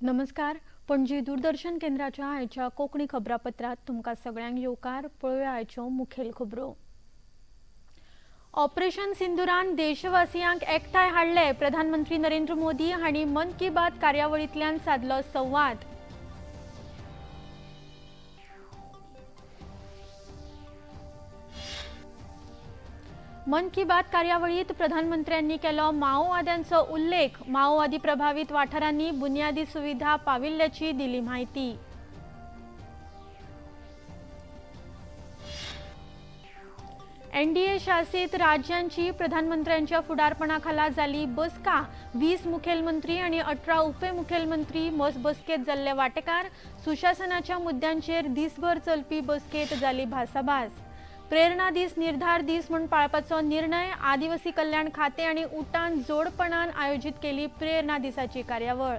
नमस्कार, पणजी दूरदर्शन केंद्राच्या आयच्या कोंकणी खबरापत्रांत तुमकां सगळ्यांक येवकार. पळोवया आयच्यो मुखेल खबरो. ऑपरेशन सिंदुरान देशवासियांक एकठांय हाडले. प्रधानमंत्री नरेंद्र मोदी हांणी मन की बात कार्यावळींतल्यान सादलो संवाद. मन की बात कार्यावळीत प्रधानमंत्र्यांनी केलो माओवाद्यांचो उल्लेख. माओवादी प्रभावित वाठारांनी बुन्यादी सुविधा पाविल्ल्याची दिली माहिती. एनडीए शासित राज्यांची प्रधानमंत्र्यांच्या फुडारपणाखाला जाली बसका. 20 मुखेलमंत्री आणि 18 उपमुखेलमंत्री बसकेत जाल्ले वाटेकार. सुशासनाच्या मुद्द्यांचेर दिसभर चलपी बसकेत जाली भासाभास. प्रेरणा दीस निर्धार दीस म्हूण पाळपाचो निर्णय. आदिवासी कल्याण खाते आणि उटान जोडपणान आयोजित केली प्रेरणा दिसाची कार्यावळ.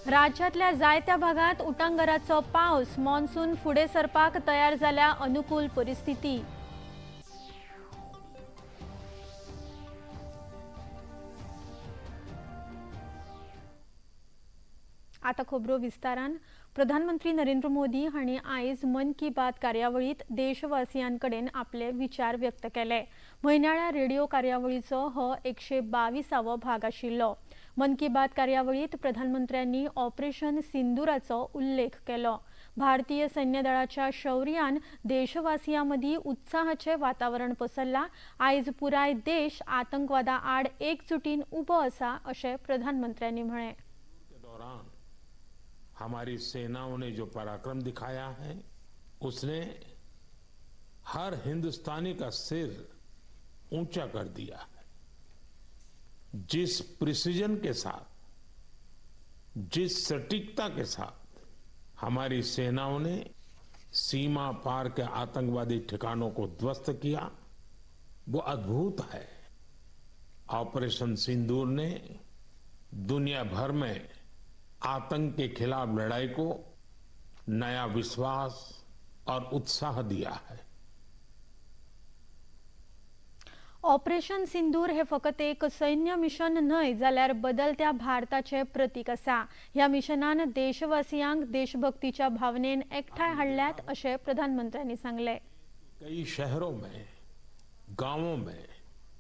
राज्यातल्या जायत्या भागात उटांगराचो पावस. मॉन्सून फुडें सरपाक तयार जाल्या अनुकूल परिस्थिती. आता खबरो विस्तारान. प्रधानमंत्री नरेंद्र मोदी हांणी आयज मन की बात कार्यावळीत देशवासियांकडेन आपले विचार व्यक्त केले. म्हयन्याळ्या रेडिओ कार्यावळीचो हो 122वो भाग आशिल्लो. मन की बात कार्यावळीत प्रधानमंत्र्यांनी ऑपरेशन सिंदुराचो उल्लेख केलो. भारतीय सैन्य दळाच्या शौर्यान देशवासियां मदीं उत्साहाचें वातावरण पसरलां. आयज पुराय देश आतंकवादा आड एकजुटीन उबो आसा अशें प्रधानमंत्र्यांनी म्हळें. हमारी सेनाओं ने जो पराक्रम दिखाया है उसने हर हिंदुस्तानी का सिर ऊंचा कर दिया है. जिस प्रिसीजन के साथ, जिस सटीकता के साथ हमारी सेनाओं ने सीमा पार के आतंकवादी ठिकानों को ध्वस्त किया वो अद्भुत है. ऑपरेशन सिंदूर ने दुनिया भर में आतंक के खिलाफ लड़ाई को नया विश्वास और उत्साह दिया है. ऑपरेशन सिंदूर हे फकत एक सैन्य मिशन न्हय जाल्यार बदलत्या भारताचे प्रतीक आसा. ह्या मिशनान देशवासियांक देशभक्तीच्या भावनेन एकठांय हाडल्यात अशें प्रधानमंत्र्यांनी सांगलें. कई शहरों में, गांवों में,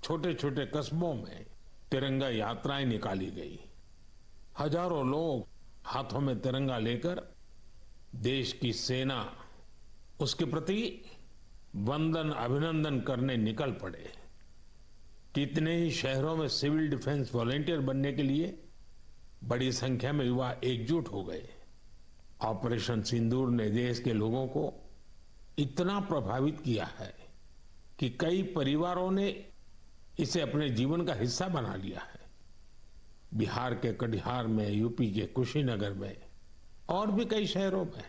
छोटे छोटे कस्बों में तिरंगा यात्राएं निकाली गई. हजारों लोग हाथों में तिरंगा लेकर देश की सेना उसके प्रति वंदन अभिनंदन करने निकल पड़े. कितने ही शहरों में सिविल डिफेंस वॉलेंटियर बनने के लिए बड़ी संख्या में युवा एकजुट हो गए. ऑपरेशन सिंदूर ने देश के लोगों को इतना प्रभावित किया है कि कई परिवारों ने इसे अपने जीवन का हिस्सा बना लिया है. बिहार के कटिहार में, यूपी के कुशीनगर में और भी कई शहरों में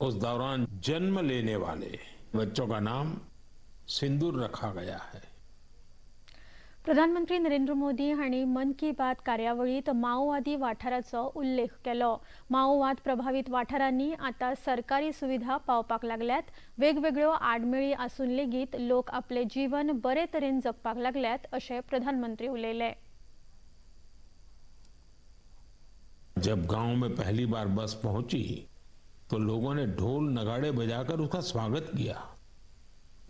उस दौरान जन्म लेने वाले बच्चों का नाम सिंदूर रखा गया है. प्रधानमंत्री नरेंद्र मोदी हांणी मन की बात कार्यावळीत माओवादी वाठाराचो उल्लेख केलो. माओवाद प्रभावित वाठारांनी आतां सरकारी सुविधा पावपाक लागल्यात. वेगवेगळ्यो आडमेळी आसून लेगीत लोक आपले जीवन बरे तरेन जगपाक लागल्यात अशें प्रधानमंत्री उलयले. जब गांव में पहली बार बस पहुंची तो लोगों ने ढोल नगाड़े बजाकर उसका स्वागत किया.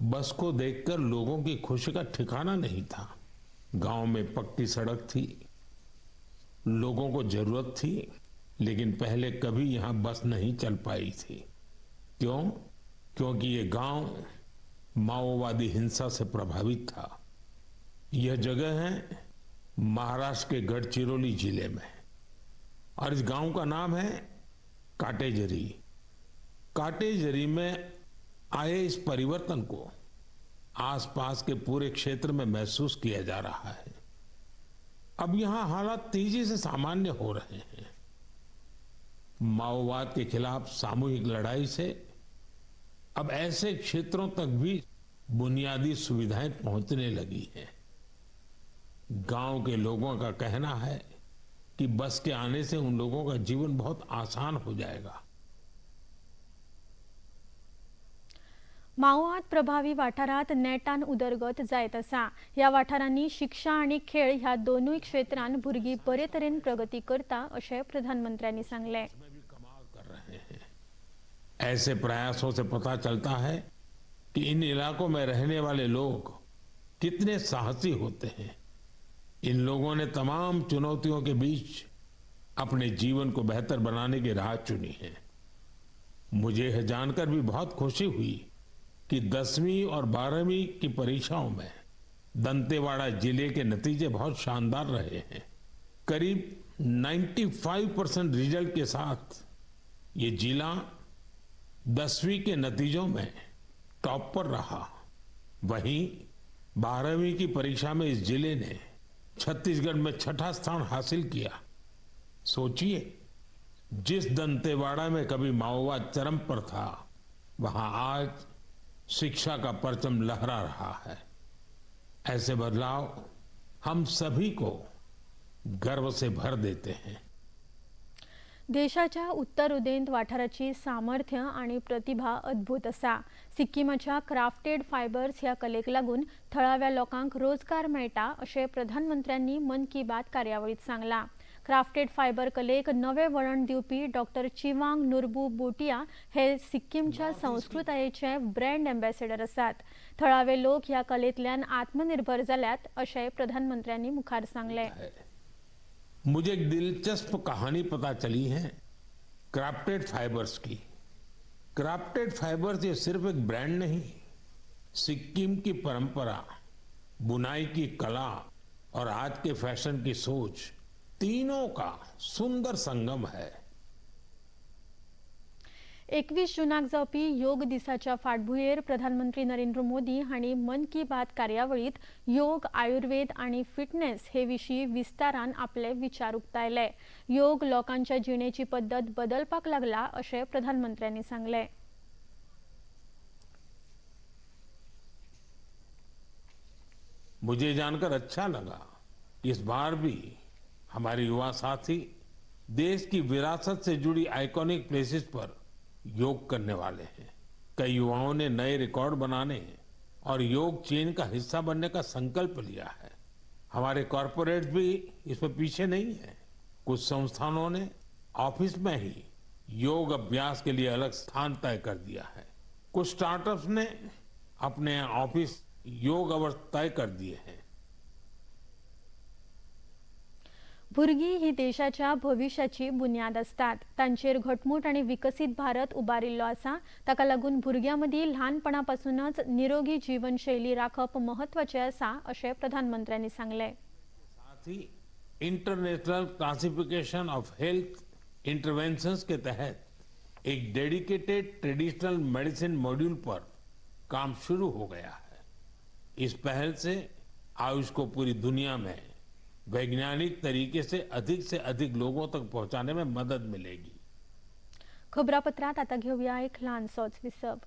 बस को देखकर लोगों की खुशी का ठिकाना नहीं था. गांव में पक्की सड़क थी, लोगों को जरूरत थी, लेकिन पहले कभी यहां बस नहीं चल पाई थी. क्यों? क्योंकि ये गांव माओवादी हिंसा से प्रभावित था. यह जगह है महाराष्ट्र के गढ़चिरौली जिले में और इस गांव का नाम है काटेजरी. काटेजरी में आए इस परिवर्तन को आसपास के पूरे क्षेत्र में महसूस किया जा रहा है. अब यहां हालात तेजी से सामान्य हो रहे हैं. माओवाद के खिलाफ सामूहिक लड़ाई से अब ऐसे क्षेत्रों तक भी बुनियादी सुविधाएं पहुंचने लगी हैं. गांव के लोगों का कहना है कि बस के आने से उन लोगों का जीवन बहुत आसान हो जाएगा. माओवाद प्रभावी वाठारांत नेटान उदरगत जायत आसा. ह्या वाठारांनी शिक्षा आनी खेळ ह्या दोनूय क्षेत्रांत भुरगीं बरे तरेन प्रगती करता अशें प्रधानमंत्र्यांनी सांगलें. ऐसे प्रयासों से पता चलता है कि इन इलाकों में रहने वाले लोग कितने साहसी होते हैं. इन लोगों ने तमाम चुनौतियों के बीच अपने जीवन को बेहतर बनाने की राह चुनी है. मुझे यह जानकर भी बहुत खुशी हुई कि 10वीं और 12वीं की परीक्षाओं में दंतेवाड़ा जिले के नतीजे बहुत शानदार रहे हैं. करीब 95% रिजल्ट के साथ ये जिला 10वीं के नतीजों में टॉप पर रहा. वहीं 12वीं की परीक्षा में इस जिले ने छत्तीसगढ़ में 6ठा स्थान हासिल किया. सोचिए, जिस दंतेवाड़ा में कभी माओवाद चरम पर था, वहां आज शिक्षा का परचम लहरा रहा है. ऐसे बदलाव हम सभी को गर्व से भर देते हैं. देशाच्या उत्तर उदेंत वाठाराची सामर्थ्य आनी प्रतिभा अद्भुत आसा. सिक्किमाच्या क्राफ्टेड फायबर्स ह्या कलेक लागून थळाव्या लोकांक रोजगार मेळटा अशें प्रधानमंत्र्यांनी मन की बात कार्यावळीत सांगलां. क्राफ्टेड फायबर कलेक नवे वळण दिवपी डॉक्टर चिवांग नुरबू बोटिया हे सिक्किमच्या संस्कृतायेचे ब्रँड एम्बेसेडर आसात. थळावे लोक ह्या कलेंतल्यान आत्मनिर्भर जाल्यात अशें प्रधानमंत्र्यांनी मुखार सांगलें. मुझे एक दिलचस्प कहानी पता चली है क्राफ्टेड फाइबर्स की. क्राफ्टेड फाइबर्स ये सिर्फ एक ब्रांड नहीं, सिक्किम की परंपरा, बुनाई की कला और आज के फैशन की सोच, तीनों का सुंदर संगम है. 21 जूनाक जावपी योग दिसाच्या फाटभुंयेर प्रधानमंत्री नरेंद्र मोदी हांणी मन की बात कार्यावळीत योग, आयुर्वेद आनी फिटनेस हे विशीं विस्तारान आपले विचार उक्तायले. योग लोकांच्या जिणेची पद्दत बदलपाक लागला अशें प्रधानमंत्र्यांनी सांगलें. मुझे जानकर अच्छा लगा, इस बार भी हमारे युवा साथी देश की विरासत से जुड़ी आइकॉनिक प्लेसेस पर योग करने वाले हैं. कई युवाओं ने नए रिकॉर्ड बनाने और योग चेन का हिस्सा बनने का संकल्प लिया है. हमारे कॉरपोरेट्स भी इसमें पीछे नहीं हैं. कुछ संस्थानों ने ऑफिस में ही योग अभ्यास के लिए अलग स्थान तय कर दिया है. कुछ स्टार्टअप्स ने अपने ऑफिस योग अवर्स तय कर दिए हैं. भुरगीं ही देशाच्या भविश्याची बुन्याद आसतात. तांचेर घटमूट आनी विकसीत भारत उबारिल्लो आसा. ताका लागून भुरग्यां मदीं ल्हानपणापासूनच निरोगी जीवनशैली राखप म्हत्वाचें आसा अशें प्रधानमंत्र्यांनी सांगलें. साथ ही international classification of health interventions K तहत एक डेडिकेटेड ट्रेडिशनल मेडिसिन मॉड्यूल पर काम शुरू हो गया है. इस पहल से आयुष को पूरी दुनिया में वैज्ञानिक तरीके से अधिक लोगों तक पहुंचाने में मदद मिलेगी. खबरापत्रात आता घेऊया एक ल्हानसोच विसव.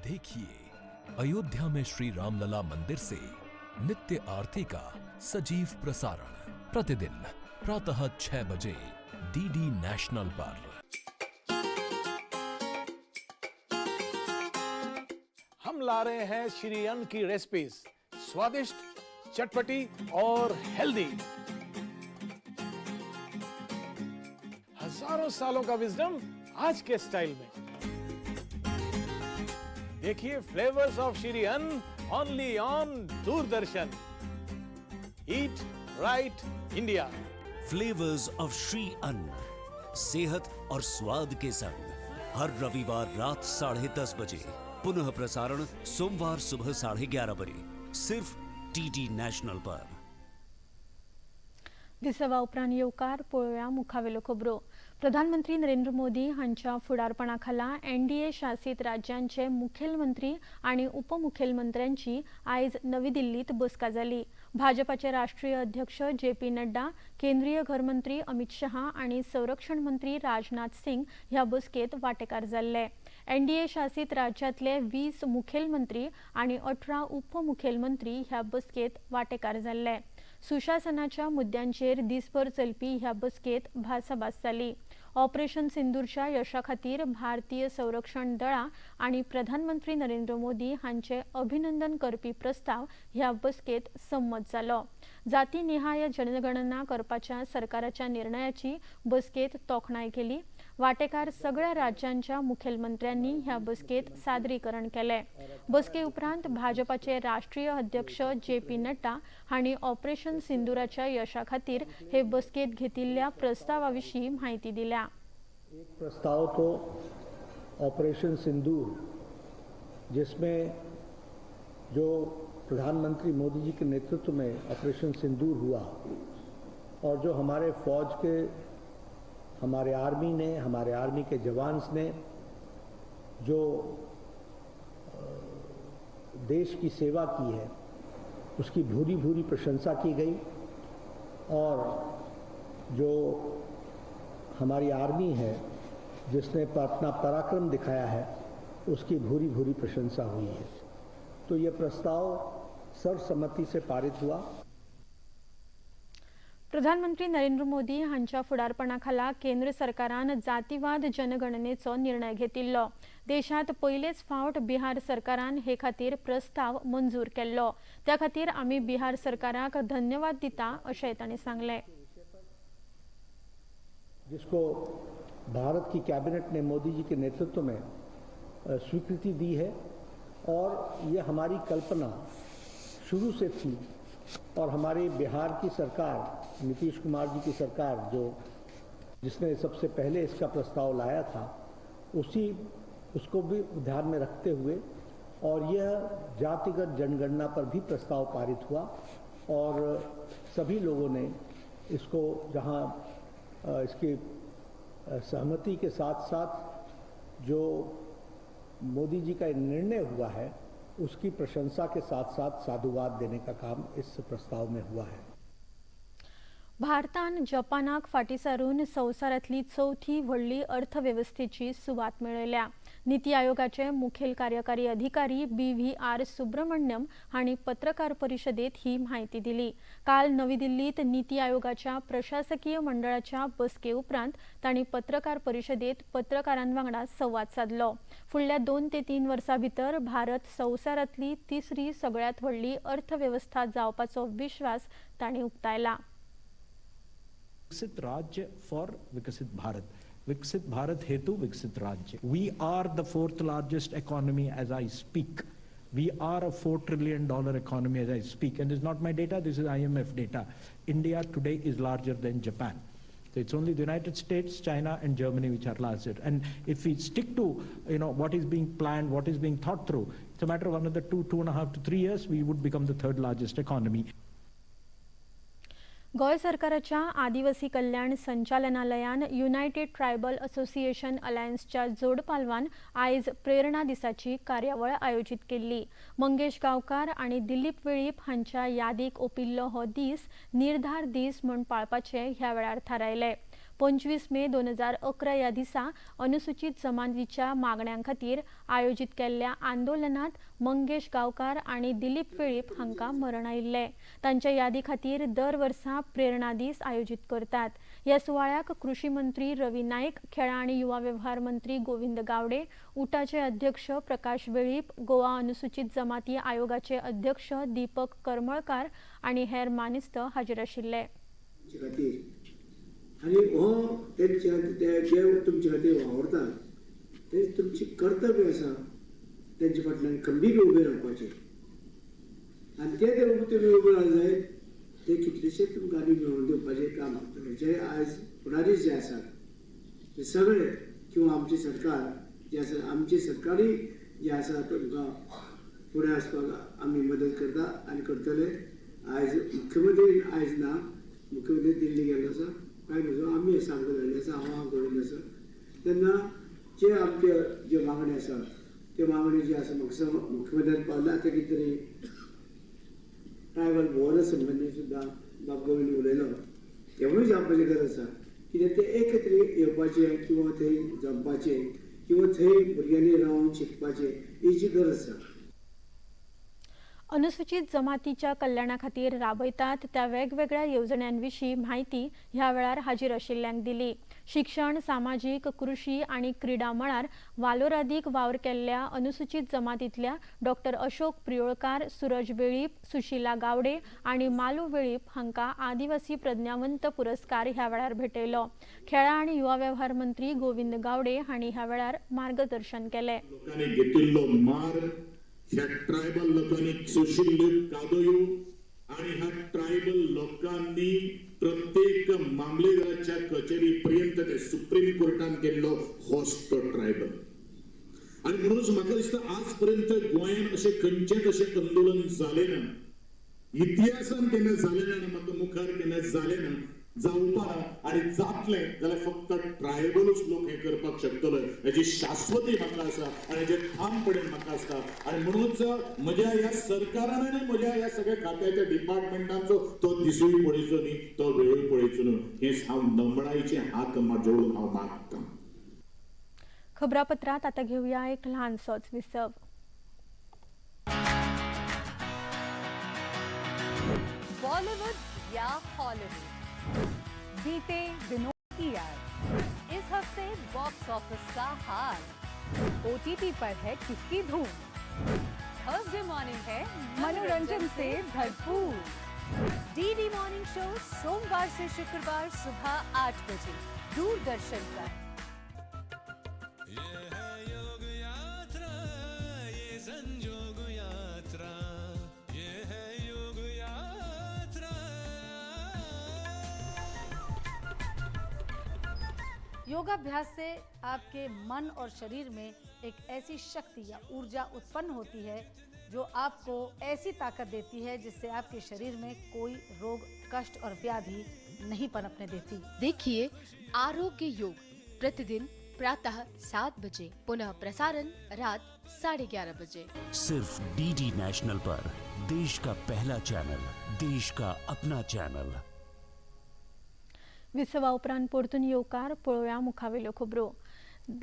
देखिए अयोध्या में श्री रामलला मंदिर से नित्य आरती का सजीव प्रसारण प्रतिदिन प्रातः 6 बजे डीडी नेशनल पर. हम ला रहे हैं श्री अन्न की रेसिपीज, स्वादिष्ट, चटपटी और हेल्दी. हजारों सालों का विजडम आज के स्टाइल में. देखिए flavours of Shri Anna only on Doordarshan. Eat right India. Flavours of Shri Anna, सेहत और स्वाद के संग हर रविवार रात 10:30 बजे, पुनः प्रसारण सोमवार सुबह 11:30 बजे, सिर्फ डीडी नेशनल पर. विसवा उपरांत येवकार. पळोवया मुखावेल्यो खबरो. प्रधानमंत्री नरेंद्र मोदी हांच्या फुडारपणा खाला एनडीए शासित राज्यांचे मुखेलमंत्री आनी उपमुखेलमंत्र्यांची आयज नवी दिल्लीत बसका जाली. भाजपाचे राष्ट्रीय अध्यक्ष जे पी नड्डा, केंद्रीय घरमंत्री अमित शहा आनी संरक्षण मंत्री राजनाथ सिंग ह्या बसकेत वांटेकार जाल्ले. एनडीए शासित राज्यांतले 20 मुखेलमंत्री आनी 18 उपमुखेलमंत्री ह्या बसकेत वांटेकार जाल्ले. सुशासनाच्या मुद्द्यांचेर दिसभर चलपी ह्या बसकेत भासाभास जाली. ऑपरेशन सिंदूरच्या यशा खातीर भारतीय संरक्षण दळां आनी प्रधानमंत्री नरेंद्र मोदी हांचे अभिनंदन करपी प्रस्ताव ह्या बसकेत संमत जालो. जातीनिहाय जनगणना करपाच्या सरकाराच्या निर्णयाची बसकेत तोखणाय केली. वांटेकार सगळ्या राज्यांच्या मुखेलमंत्र्यांनी ह्या बसकेत सादरीकरण केले. बसके उपरांत भाजपाचे राष्ट्रीय अध्यक्ष जे पी नड्डा हांणी ऑपरेशन सिंदूराच्या यशा खातीर हे बसकेत घेतिल्ल्या प्रस्तावा विशीं म्हायती दिल्या. एक प्रस्ताव तो ऑपरेशन सिंदूर, जिसमें जो प्रधानमंत्री मोदी जी के नेतृत्व में ऑपरेशन सिंदूर हुआ और जो हमारे फौज के, हमारे आर्मी ने, हमारे आर्मी के जवान्स ने जो देश की सेवा की है, उसकी भूरी भूरी प्रशंसा की गई और जो हमारी आर्मी है जिसने अपना पराक्रम दिखाया है, उसकी भूरी भूरी प्रशंसा हुई है. तो ये प्रस्ताव सर्वसम्मति से पारित हुआ. प्रधानमंत्री नरेंद्र मोदी हांच्या फुडारपणा खाला केंद्र सरकारान जातीवाद जनगणनेचो निर्णय घेतिल्लो. देशांत पयलेच फावट बिहार सरकारान हे खातीर प्रस्ताव मंजूर केल्लो. त्या खातीर आमी बिहार सरकाराक धन्यवाद दिता अशें तांणी सांगलें. जिसको भारत की कैबिनेट ने मोदी जी के नेतृत्व में स्वीकृति दी है और ये हमारी कल्पना शुरू से थी और हमारे बिहार की सरकार, नीतीश कुमार जी की सरकार, जो जिसने सबसे पहले इसका प्रस्ताव लाया था, उसी उसको भी ध्यान में रखते हुए और यह जातिगत जनगणना पर भी प्रस्ताव पारित हुआ और सभी लोगों ने इसको जहां इसकी सहमति के साथ साथ जो मोदी जी का निर्णय हुआ है, उसकी प्रशंसा के साथ साथ साधुवाद देने का काम इस प्रस्ताव में हुआ है. भारतान जपानाक फाटीं सारून संवसारांतली चवथी व्हडली अर्थवेवस्थेची सुवात मेळयल्या. निती आयोगाचे मुखेल कार्यकारी अधिकारी बी व्ही आर सुब्रमण्यम हांणी पत्रकार परिशदेत ही म्हायती दिली. काल नवी दिल्लीत निती आयोगाच्या प्रशासकीय मंडळाच्या बसके उपरांत तांणी पत्रकार परिशदेत पत्रकारां वांगडा संवाद सादलो. फुडल्या 2 ते 3 वर्सां भितर भारत संवसारांतली तिसरी सगळ्यांत व्हडली अर्थवेवस्था जावपाचो विश्वास तांणी उक्तायला. विकसित राज्य फॉर विकसित भारत, विकसित भारत हेतु विकसित राज्य. We are the fourth largest economy as I speak. We are a $4 trillion economy as I speak. And this is not my data, this is IMF data. India today is larger than Japan. So it's only the United States, China and Germany which are larger. And if we stick to, what is being planned, what is being thought through, it's a matter of another 2, 2.5 to 3 years, we would become the third largest economy. Goa सरकाराच्या आदिवासी कल्याण संचालनालयान United tribal association अलायन्सच्या जोडपालवान आयज प्रेरणा दिसाची कार्यावळ आयोजीत केल्ली. मंगेश गांवकार आनी दिलीप वेळीप हांच्या यादीक ओपिल्लो हो दीस निर्धार दीस म्हूण पाळपाचे ह्या वेळार थारायले. 25 मे 2011 ह्या दिसा अनुसूचित जमातीच्या मागण्यां खातीर आयोजीत केल्ल्या आंदोलनात मंगेश गांवकार आनी दिलीप वेळीप हांकां मरण आयिल्लें. तांच्या यादी खातीर दर वर्सा प्रेरणा दीस आयोजीत करतात. ह्या सुवाळ्याक कृषी मंत्री रवी नायक, खेळां आनी युवा वेव्हार मंत्री गोविंद गावडे, उटाचे अध्यक्ष प्रकाश वेळीप, गोवा अनुसूचित जमाती आयोगाचे अध्यक्ष दीपक करमळकार आनी हेर मानेस्त हाजीर आशिल्ले. आनी हो तेंच्या जे तुमचे खातीर वावुरतात ते तुमचें कर्तव्य आसा तेंचे फाटल्यान खंबीर उबें रावपाचें आनी ते जर तुमी उबे रावले जायत ते कितलेशेच तुमकां आनी मेळोवन दिवपाचें काम करतले. जे आयज फुडारी जे आसात ते सगळे किंवा आमचें सरकार जें आसा, आमचें सरकारी जें आसा तुमकां फुडें वचपाक आमी मदत करता आनी करतले. आयज मुख्यमंत्री आयज ना, मुख्यमंत्री दिल्ली गेल्लो आसा. कांय न्हजो आमी हें सामकें जाल्लें आसा, हांव जोडिल्लें आसा. तेन्ना जे आमचे जे मागणी आसा त्यो मागणी जी आसा म्हाका मुख्यमंत्र्यान पावल्या. आतां कितें तरी ट्रायबल भोवना संबंदी सुद्दां बाब गोविंद उलयलो, तेवूय जावपाची गरज आसा. कित्याक ते एकत्र येवपाचें किंवा थंय जमपाचें किंवा थंय भुरग्यांनी रावन शिकपाचें हेची गरज आसा. अनुसूचित जमातीच्या कल्याणा खातीर राबयतात त्या वेगवेगळ्या येवजण्यांविशीं म्हायती ह्या वेळार हाजीर आशिल्ल्यांक दिली. शिक्षण, सामाजीक, कृशी आनी क्रिडा मळार वालोरादीक वावर केल्ल्या अनुसूचित जमातींतल्या डॉक्टर अशोक प्रियोळकार, सुरज वेळीप, सुशीला गावडे आनी मालू वेळीप हांकां आदिवासी प्रज्ञावंत पुरस्कार ह्या वेळार भेटयलो. खेळां आनी युवा वेव्हार मंत्री गोविंद गावडे हांणी ह्या वेळार मार्गदर्शन केलें. ह्या ट्रायबल लोकांनी सोशिल्ल्यो कादयो आनी ह्या ट्रायबल लोकांनी प्रत्येक मामलेदाराच्या कचेरी पर्यंत ते सुप्रीम कोर्टान केल्लो होच तो ट्रायबल. आनी म्हणूनच म्हाका दिसता आज पर्यंत गोंयांत अशें खंयचेंच अशें आंदोलन जालें ना, इतिहासान केन्ना जालें ना आनी म्हाका मुखार केन्ना जालें ना, जावपा ना आनी जातलें जाल्यार फक्त ट्रायबलूच लोक हें करपाक शकतले हेजी शाश्वती म्हाका आसा आनी हेजें ठामपणेन म्हाका आसता. आनी म्हणूनच म्हज्या ह्या सरकारान आनी म्हज्या ह्या सगळ्या खात्याच्या डिपार्टमेंटांचो तो दिसूय पळयचो न्ही, तो वेळूय पळयचो न्हू, हें हांव नमळायेचे हात जोडून हांव मागतां. खबरापत्रांत आतां घेवया एक ल्हानसोच विसव. बॉलीवुड या हॉलीवुड, बीते दिनों की याद, इस हफ्ते बॉक्स ऑफिस का हाल, ओटीटी पर है किसकी धूम, थर्सडे मॉर्निंग है मनोरंजन से भरपूर, डीडी मॉर्निंग शो सोमवार से शुक्रवार सुबह 8 बजे दूरदर्शन पर। ये है योग यात्रा, ये संजोग यात्रा, ये है योग यात्रा. योगाभ्यास से आपके मन और शरीर में एक ऐसी शक्ति या ऊर्जा उत्पन्न होती है जो आपको ऐसी ताकत देती है जिससे आपके शरीर में कोई रोग, कष्ट और व्याधि नहीं पनपने देती। देखिए आरोग्य योग प्रतिदिन प्रातः 7 बजे, पुनः प्रसारण रात 11:30 बजे, सिर्फ डीडी नेशनल पर, देश का पहला चैनल, देश का अपना चैनल। विसवा उपरांत परतून येवकार. पळोवया मुखावेल्यो खबरो.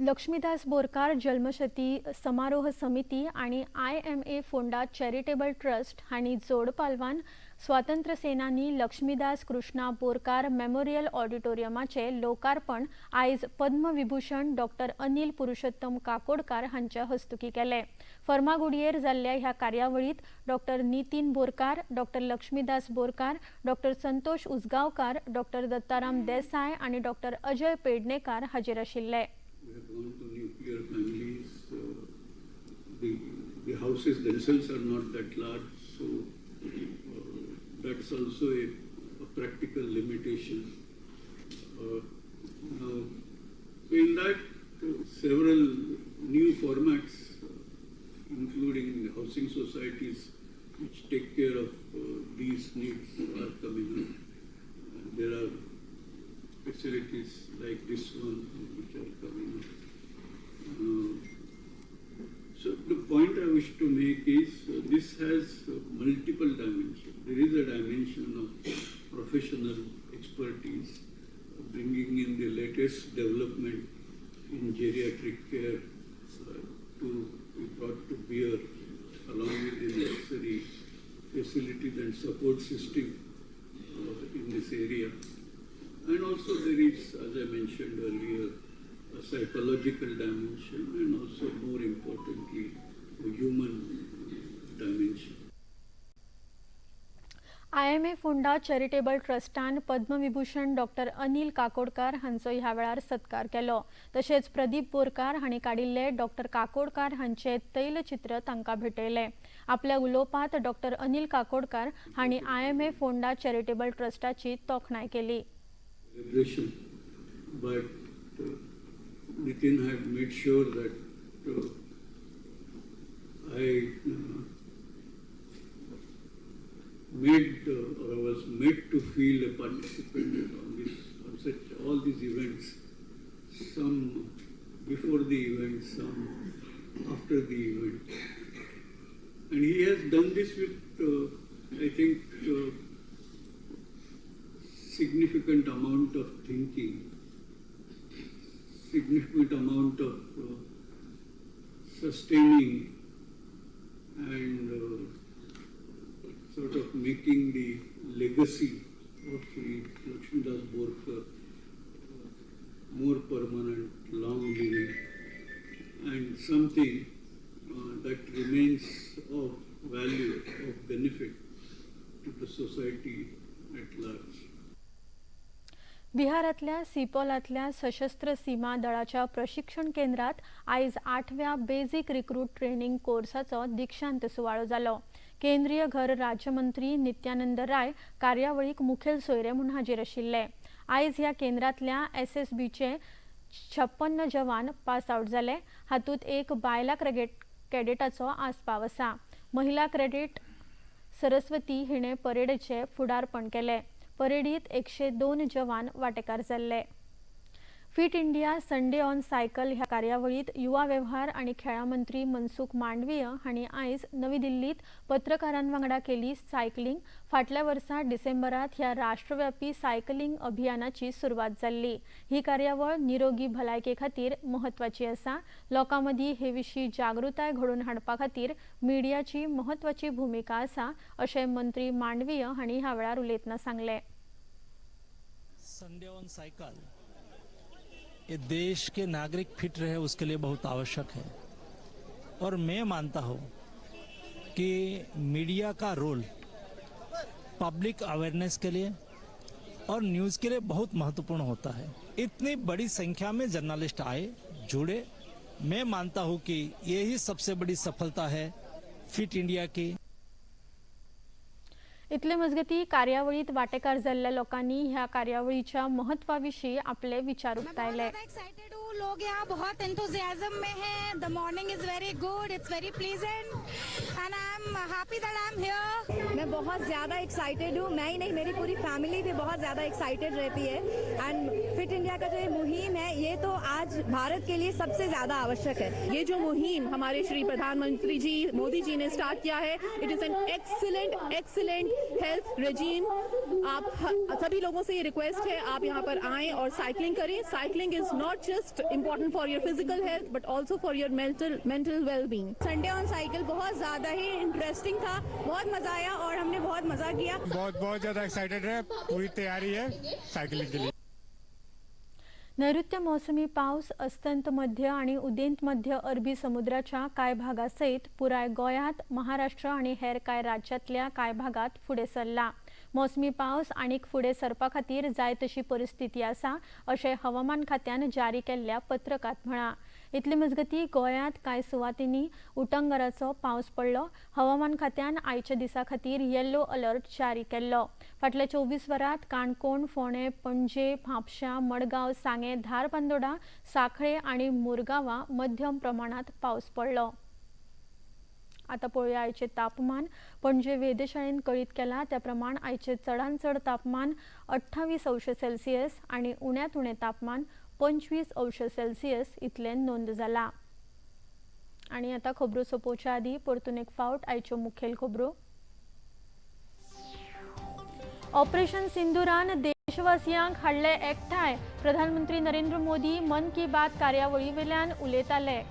लक्ष्मीदास बोरकार जल्मशती समारोह समिती आनी IMA Ponda charitable trust हांणी जोड पालवान स्वातंत्र्य सेनानी लक्ष्मीदास कृष्णा बोरकार मेमोरियल ऑडिटोरियमाचे लोकार्पण आयज पद्मविभूषण डॉक्टर अनिल पुरुषोत्तम काकोडकार हांच्या हस्तुकी केले. फर्मागुडयेर जाल्ल्या ह्या कार्यावळीत doctor Nitin Borkar, doctor Laxmidas Borkar, doctor Santosh Usgaonkar, doctor Dattaram Desai आनी डॉक्टर अजय पेडणेकार हाजीर आशिल्ले. We have gone to nuclear families. The houses themselves are not that large, so that's also a practical limitation. Now, so in that, several new formats, including the housing societies, which take care of these needs, are coming up. And there are facilities like this one which are coming up. So the point I wish to make is this has multiple dimensions. There is a dimension of professional expertise, bringing in the latest development in geriatric care to be brought to bear along with the necessary facilities and support system in this area. And also there is, as I mentioned earlier, a psychological dimension and also more importantly, a human dimension. IMA Ponda charitable ट्रस्टान Padma Vibhushan doctor Anil Kakodkar हांचो ह्या वेळार सत्कार केलो. तशेंच प्रदीप बोरकार हांणी काडिल्ले doctor Kakodkar हांचे तैलचित्र तांकां भेटयले. आपल्या उलोवपांत डॉक्टर अनिल काकोडकार हांणी IMA Ponda charitable ट्रस्टाची तोखणाय केली. But Nitin had made sure that I made or I was made to feel a participant on this, on such all these events, some before the event, some after the event. And he has done this with, I think, significant amount of thinking, significant amount of sustaining and sort of making the legacy of Shri Laxmidas Borkar more permanent, long living, and something that remains of value, of benefit to the society at large. बिहारातल्या सिपॉलातल्या सशस्त्र सीमा दळाच्या प्रशिक्षण केंद्रात आयज 8व्या basic recruit training कोर्साचो दीक्षांत सुवाळो जालो. केंद्रीय घर राज्यमंत्री नित्यानंद राय कार्यावळीक मुखेल सोयरे म्हूण हाजीर आशिल्ले. आयज ह्या केंद्रांतल्या एसएसबीचे 56 जवान पास आउट जाले. हातूंत एक बायला कॅडेटाचो आस्पाव आसा. महिला क्रेडिट सरस्वती हिणें परेडीचें फुडारपण केलें. परेडीत 102 जवान वांटेकार जाल्ले. Fit India Sunday on cycle ह्या कार्यावळीत युवा वेव्हार आनी खेळां मंत्री मनसुख मांडवीय हांणी आयज नवी दिल्लीत पत्रकारां वांगडा केली सायकलिंग. फाटल्या वर्सा डिसेंबरात ह्या राष्ट्रव्यापी सायकलिंग अभियानाची सुरवात जाल्ली. ही कार्यावळ निरोगी भलायके खातीर म्हत्वाची आसा. लोकां मदीं हे विशीं जागृताय घडोवन हाडपा खातीर मिडियाची म्हत्वाची भुमिका आसा अशें मंत्री मांडवीय हांणी ह्या वेळार उलयतना सांगलें. संडे ऑन सायकल ये देश के नागरिक फिट रहे उसके लिए बहुत आवश्यक है और मैं मानता हूँ कि मीडिया का रोल पब्लिक अवेयरनेस के लिए और न्यूज़ के लिए बहुत महत्वपूर्ण होता है. इतनी बड़ी संख्या में जर्नलिस्ट आए, जुड़े, मैं मानता हूँ कि यही सबसे बड़ी सफलता है फिट इंडिया की. इतले मजगती कार्यावळीत वांटेकार जाल्ल्या लोकांनी ह्या कार्यावळीच्या महत्वा विशीं आपले विचार उक्तायले. एक्साइटेड हूँ, लोग यहाँ बहुत एंथुजियाज्म में हैं. The morning is very good, it's very pleasant and I am happy that I am here. मैं बहुत ज़्यादा एक्साइटेड हूँ, मैं ही नहीं मेरी पूरी फैमिली भी बहुत ज़्यादा एक्साइटेड रहती है. एंड फिट इंडिया का जो ये मुहिम है ये तो आज भारत के लिए सबसे ज़्यादा आवश्यक है. ये जो मुहिम हमारे श्री प्रधानमंत्री जी मोदी जी ने स्टार्ट किया है, it is an excellent excellent health regime. आप सभी लोगों से ये रिक्वेस्ट है, आप यहाँ पर आएँ और साइकिलिंग करें. Cycling is not just important for your physical health but also for your mental wellbeing. Sunday on cycle बहुत ज़्यादा ही इंटरेस्टिंग था, बहुत मज़ा आया और हमने बहुत मज़ा किया. बहुत बहुत ज़्यादा एक्साइटेड है, पूरी तैयारी है साइकिलिंग के लिए. नैऋत्य मौसमी पावस अस्तंत मध्य आणि उदेंत मध्य अरबी समुद्राच्या कांय भागा सयत पुराय गोंयांत, महाराष्ट्र आनी हेर कांय राज्यांतल्या कांय भागात फुडें सरला. मौसमी पावस आनीक फुडें सरपा खातीर जाय तशी परिस्थिती आसा अशें हवामान खात्यान जारी केल्ल्या पत्रकांत म्हळां. इतले मजगती गोंयांत कांय सुवातींनी उटंगराचो पावस पडलो. हवामान खात्यान आयच्या दिसा खातीर येल्लो अलर्ट जारी केल्लो. फाटल्या 24 वरांत काणकोण, फोंडें, पणजे, म्हापशा, मडगांव, सांगें, धारबांदोडा, सांखळे आनी मुरगांवां मध्यम प्रमाणांत पावस पडलो. आतां पळोवया आयचें तापमान. पणजे वेधशाळेन कळीत केलां त्या प्रमाण आयचें चडांत चड तापमान 28 अंश सेल्सियस आनी उण्यांत उणें तापमान 25 अंश सेल्सियस इतलें नोंद जाला. आनी आतां खबरो सोंपोवच्या आदीं परतून एक फावट आयच्यो मुखेल खबरो. ऑपरेशन सिंदूरान देशवासियांक हाडले एकठांय. प्रधानमंत्री नरेंद्र मोदी मन की बात कार्यावळी वेल्यान उलयताले.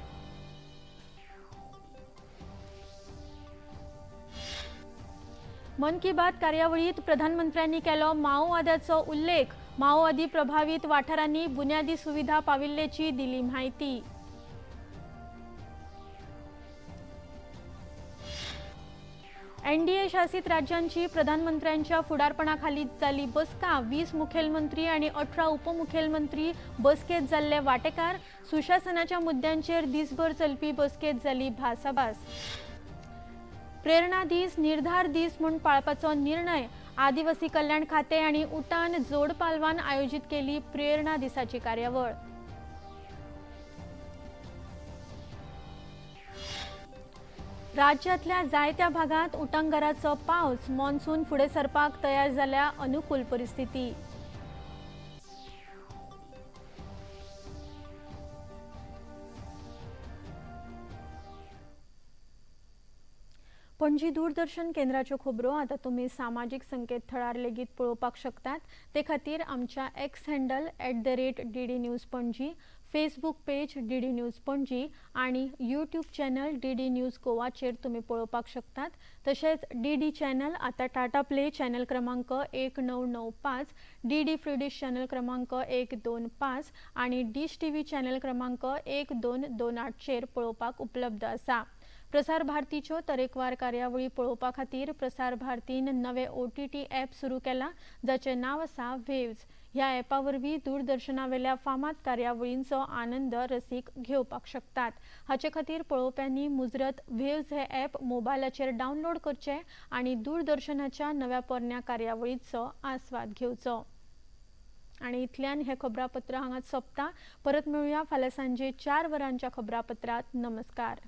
मन की बात कार्यावळीत प्रधानमंत्र्यांनी केलो माओवाद्याचो उल्लेख. माओवादी प्रभावित वाठारांनी बुन्यादी सुविधा पाविल्ल्याची दिली म्हायती. एनडीए शासित राज्यांची प्रधानमंत्र्यांच्या फुडारपणाखाली जाली बसका. 20 मुखेलमंत्री आनी 18 उपमुखेलमंत्री बसकेत जाल्ले वांटेकार. सुशासनाच्या मुद्द्यांचेर दिसभर चलपी बसकेत जाली भासाभास. प्रेरणा दीस निर्धार दीस म्हूण पाळपाचो निर्णय. आदिवासी कल्याण खाते आनी उटान जोडपालवान आयोजीत केली प्रेरणा दिसाची कार्यावळ. राज्यांतल्या जायत्या भागांत उटंगराचो पावस. मॉन्सून फुडें सरपाक तयार जाल्या अनुकूल परिस्थिती. पणजी दूरदर्शन केंद्राच्यो खबरो आतां तुमी सामाजीक संकेतथळार लेगीत पळोवपाक शकतात. ते खातीर आमच्या X handle @DDNews Panaji, Facebook page DD News Panaji आनी यूट्यूब चॅनल डीडी न्यूज गोवाचेर तुमी पळोवपाक शकतात. तशेंच डीडी चॅनल आतां टाटा प्ले चॅनल क्रमांक 1995, डीडी फ्री डिश चॅनल क्रमांक 125 आनी डिश टीव्ही चॅनल क्रमांक 1228चेर पळोवपाक उपलब्ध आसा. प्रसार भारतीच्यो तरेकवार कार्यावळी पळोवपा खातीर प्रसार भारतीन नवे ओटीटी ॲप सुरू केला, जाचें नांव आसा वेव्ज. ह्या ॲपा वरवीं दूरदर्शनावेल्या फामाद कार्यावळींचो आनंद रसीक घेवपाक शकतात. हाचे खातीर पळोवप्यांनी मुजरत वेव्ज हे ॲप मोबायलाचेर डावनलोड करचें आनी दूरदर्शनाच्या नव्या पोरण्या कार्यावळीचो आस्वाद घेवचो. आनी इतल्यान हें खबरापत्र हांगाच सोंपता. परत मेळुया फाल्यां सांजे 4 वरांच्या खबरापत्रांत. नमस्कार.